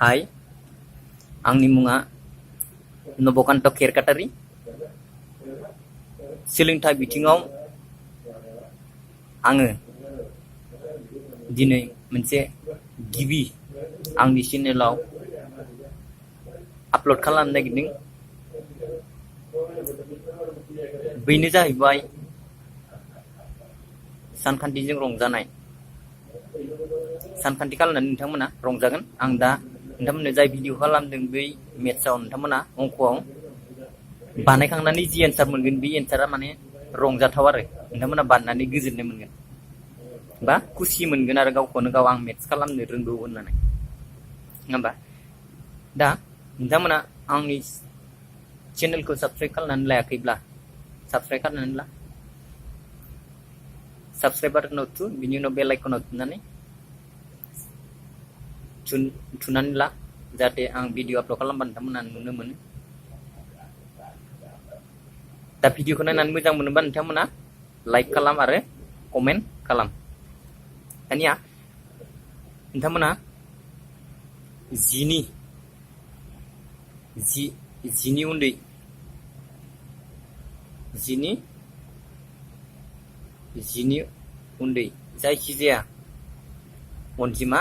Hai, आंनि मुङा नबकान्त खेरकाटारि। सोलोंथाइ बिथिङाव आङो दिनै मोनसे गिबि आंनि चेनेलाव आपल'ड खालामनो नागिरदों। बेनो जाहैबाय सानखान्थिजों रंजानाय। सानखान्थि खालामनानै नोंथांमोना रंजागोन। आं दा नोंथांमोननो जाय भिडिअ खालामदों बै मेथ्सआव नोंथांमोना अंकआव बानायखांनानै जि एन्सार मोनगोन बे एन्सारा माने रंजाथाव आरो नोंथांमोना बानायनानै गोजोननाय मोनगोन बा खुसि मोनगोन आरो गावखौनो गाव आं मेथ्स खालामनो रोंगौ होननानै। नङा होमबा? दा नोंथांमोना आंनि चेनेलखौ साबस्क्राइब खालामनानै लायाखैब्ला साबस्क्राइब खालामनानै ला। साबस्क्राइब बाटनाव थु, बिनि उनाव बेल आइकनाव थुनानै ला, जाहाथे आं भिडिअ आपल'ड खालामबा नोंथांमोना नुनो मोनो। दा भिडिअखौ नायनानै मोजां मोनोबा नोंथांमोना लाइक खालाम आरो कमेन्ट खालाम। दानिया नोंथांमोना जिनि उन्दै जायखिजाया अनजिमा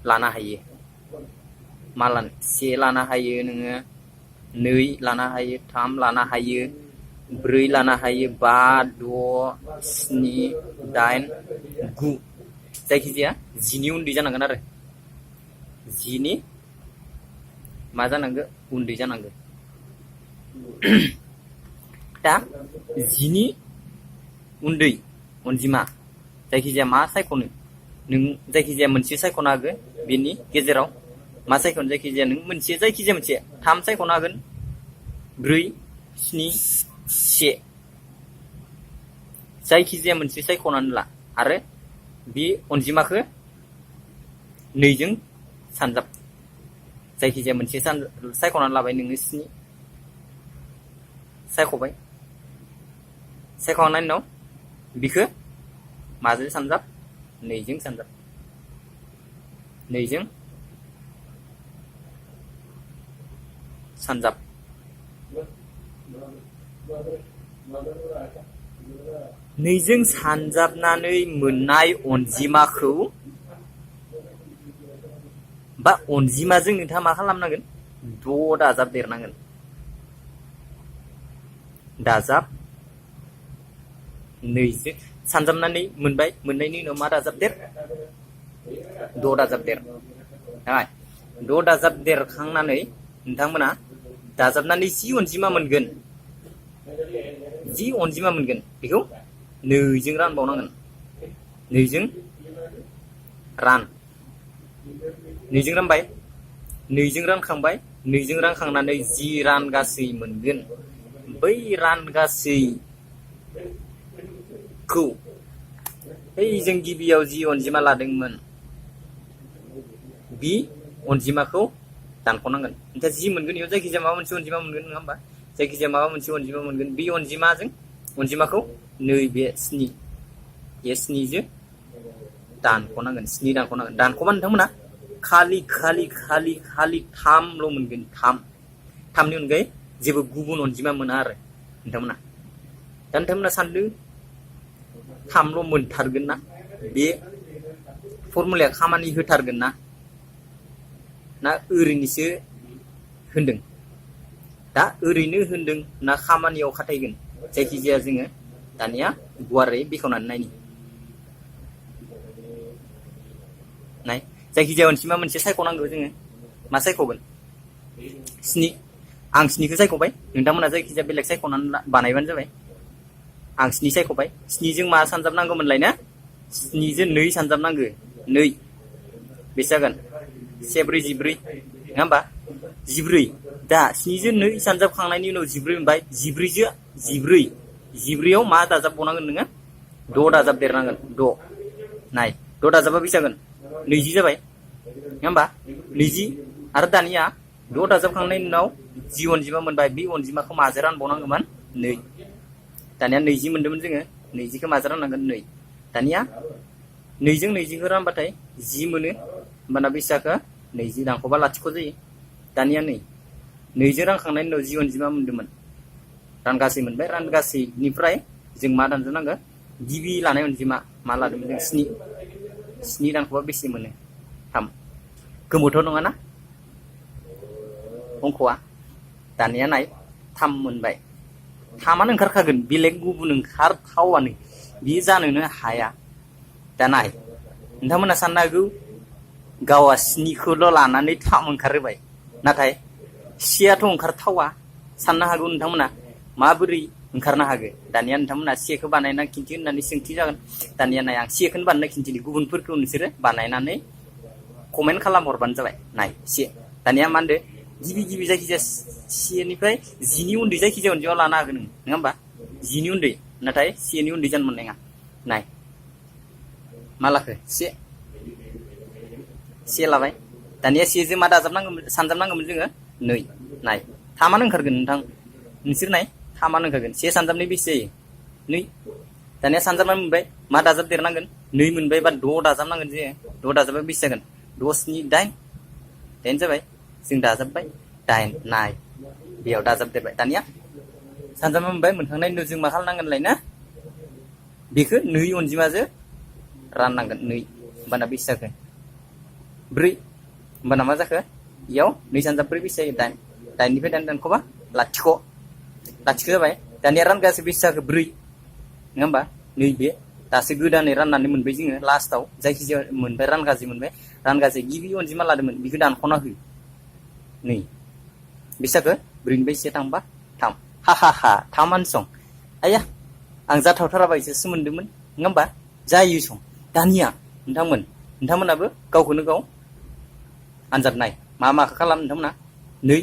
लानो हायो। मा लानो? 1 लानो हायो नोङो, 2 लानो हायो, 3 लानो हायो, 4 लानो हायो, 5, 6, 7, 8, 9 जायखिजाया 10नि उन्दै जानांगोन आरो 10नि मा जानांगौ? उन्दै जानांगौ। दा 10नि उन्दै अनजिमा जायखिजाया मा सायख'नो? नों जायखिजाया मोनसे सायख'नो हागोन। बेनि गेजेराव मा सायख'नो? जायखिजाया नों जायखिजाया मोनसे 3 सायख'नो हागोन, 4, 7, 1 जायखिजाया मोनसे सायख'नानै ला आरो बे अनजिमाखौ 2 जों सानजाब। जायखिजाया मोनसे सायख'नानै लाबाय नोङो, 7 सायख'बाय। सायख'खांनायनि उनाव बिखौ माजों सानजाब? 2 जों सानजाब। 2 जों सानजाब। नैजों सानजाबनानै मोननाय अनजिमाखौ बा अनजिमाजों नोंथाङा मा खालामनांगोन? 6 दाजाबदेरनांगोन। दाजाब 2जों सानजाबनानै मोनबाय, मोननायनि उनाव मा दाजाबदेर? 6 दाजाबदेर। 6 दाजाबदेरखांनानै नोंथांमोना दाजाबनानै जि अनजिमा मोनगोन, बेखौ 2 जों रानबावनांगोन। 2 जों रान। 2 जों रानबाय, 2 जों रानखांबाय। 2 जों रानखांनानै जि रानगासै मोनगोन, बै रानगासैखौ जों गिबियाव जि अनजिमा लादोंमोन बि अनजिमाखौ दानख'नांगोन। ओमफ्राय जि मोनगोन बेयाव जायखिजाया माबा मोनसे अनजिमा मोनगोन, नङा होमबा? जायखिजाया माबा मोनसे अनजिमा मोनगोन। बे अनजिमाखौ नैबे 7 बे 7जों दानख'नांगोन। 7 दानख'नांगोन। दानख'बा नोंथांमोना खालि 3ल' मोनगोन। 3नि अनगायै जेबो गुबुन अनजिमा मोना आरो नोंथांमोना। दा नोंथांमोना सानदों 3ल' मोनथारगोन ना? बे फर्मुलाया खामानि होथारगोन ना ओरैनोसो होनदों? दा ओरैनो होनदों ना खामानियाव खाथायगोन? जायखिजाया जोङो दानिया गुवारै बेखेवनानै नाय। जायखिजाया अनजिमा मोनसे सायख'नांगौ जोङो। मा सायख'गोन? 7। आं 7खौ सायख'बाय। नोंथांमोना जायखिजाया बेलेग सायख'नानै बानायबानो जाबाय। आं 7 सायख'बाय। 7जों मा सानजाबनांगौमोनलाय ना? 7जों 2 सानजाबनांगौ। 2 बेसे जागोन? 1, 4, 14 नङा होमबा? 14। दा 7जों 2 सानजाबखांनायनि उनाव 14 मोनबाय। 14जों 14आव मा दाजाबबावनांगोन नोङो? 6 दाजाबदेरनांगोन। 6 नाय, 6 दाजाबा बेसे जागोन? 20 जाबाय, नङा होमबा? 20 आरो दानिया 6 दाजाबखांनायनि उनाव जि अनजिमा मोनबाय, बे अनजिमाखौ माजों रानबावनांगौमोन? 2। दानिया 20 मोनदोंमोन जोङो। 20खौ माजों राननांगोन? 2। दानिया नैजों नैजिखौ रानबाथाय 10 मोनो होमबाना बेसेबांखौ 20 दानख'बा लाथिख' जायो दानिया नै 2जों रानखांनायनि उनाव जि अनजिमा मोन्दोंमोन रानगासै मोनबाय रानगासैनिफ्राय जों मा दानजोबनांगौ गिबि लानाय अनजिमा मा लादोंमोन जों 7 दानख'बा बेसे मोनो 3 गोमोथ' नङा ना अंख'आ दानिया नाय 3 मोनबाय 3आनो ओंखारखागोन बेलेग गुबुन ओंखारथावानो बियो जानोनो हाया दा नाय नोंथांमोना साननो हागौ गावा 7खौल' लानानै 3 ओंखारहोबाय नाथाय सेयाथ' ओंखारथावा साननो हागौ नोंथांमोना माबोरै ओंखारनो हागौ दानिया नोंथांमोना सेखौ बानायना खिन्थि होननानै सोंथि जागोन दानिया नाय आं सेखौनो बानायना खिन्थिनि गुबुनफोरखौ नोंसोरो बानायनानै कमेन्ट खालामहरबानो जाबाय नाय से दानिया मा होनदो गिबि जायखिजाया सेनिफ्राय 10नि उन्दै जायखिजाया अनजिमा लानो हागोन नङा होमबा 10नि उन्दै नाथाय सेनि उन्दै जानो मोननाय नङा नाय मा लाखो से लाबाय दानिया सेजों मा दाजाबनांगौमोन सानजाबनांगौमोन जोङो 2 नाय 3आनो ओंखारगोन नोंथां नोंसोर नाय 3आनो ओंखारगोन से सानजाबनै बेसे जायो 2 दानिया सानजाबनानै मोनबाय मा दाजाबदेरनांगोन 2 मोनबाय बा 6 दाजाबनांगोन जोङो 6 दाजाबा बेसे जागोन 6 7 8 जाबाय जों दाजाबबाय 8 नाय बेयाव दाजाबदेरबाय दानिया सानजाबना मोनबाय मोनखांनायनि उनाव जों मा खालामनांगोनलायनो बेखौ 2 अनजिमाजों राननांगोन 2 होमबाना बेसे जागोन 4 होमबाना मा जाखो इयाव 2 सानजाब 4 बेसे जायो 8 8निफ्राय 8 दानख'बा लाथिख' जाबाय दानिया रानगासै बेसे जाखो 4 नङा होमबा नैबे दासो गोदानै राननानै मोनबाय जोङो लास्टाव जायखिजाया मोनबाय रानगासै गिबि अनजिमा लादोंमोन बेखौ दानख'ना हो 2 बेसे जाखो 4निफ्राय 1 थांबा 3 हा 3आनो सं आया आं जाथावथाराबा एसेसो मोन्दोंमोन नङा होमबा जायो सं दानिया नोंथांमोनाबो गावखौनो गाव आनजाद नाय माखौ खालाम नोंथांमोना 2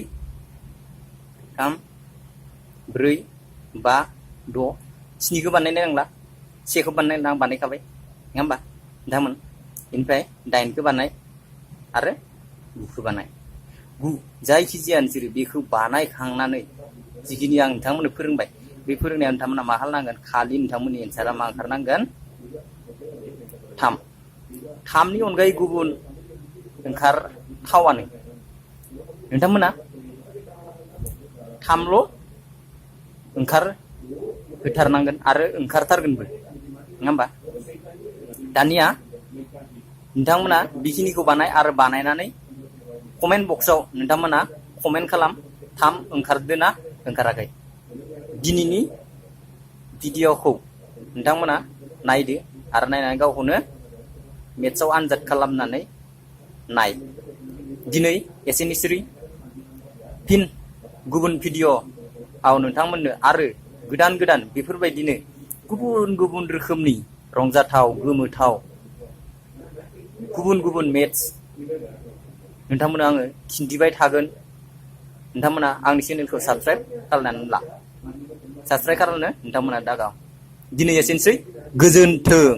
3 4 5 6 7खौ बानायनो नांला 1खौ बानायनो आं बानायखाबाय नङा होमबा नोंथांमोन बेनिफ्राय 8खौ बानाय आरो 9खौ बानाय 9 जायखिजाया नोंसोरो बेखौ बानायखांनानै जिखिनि आं नोंथांमोननो फोरोंबाय बे फोरोंनायाव नोंथांमोना मा खालामनांगोन खालि नोंथांमोननि एन्सारा मा ओंखारनांगोन 3नि अनगायै गुबुन ओंखारथावानो नोंथांमोना 3ल' होथारनांगोन आरो ओंखारथारगोनबो नङा होमबा दानिया नोंथांमोना बेखिनिखौ बानाय आरो बानायनानै कमेन्ट बक्सआव नोंथांमोना कमेन्ट खालाम 3 ओंखारदों ना ओंखाराखै दिनैनि भिडिअखौ नोंथांमोना नायदो आरो नायनानै गावखौनो मेथ्सआव आनजाद खालामनानै नाय दिनै एसेनोसै फिन गुबुन भिडिअआव नोंथांमोननो आरो गोदान बेफोरबायदिनो गुबुन रोखोमनि रंजाथाव गोमोथाव गुबुन मेथ्स नोंथांमोना आङो खिन्थिबाय थागोन नोंथांमोना आंनि चेनेलखौ साबस्क्राइब खालामनो नोंथांमोना दागाव दिनै एसेनोसै गोजोन्थों।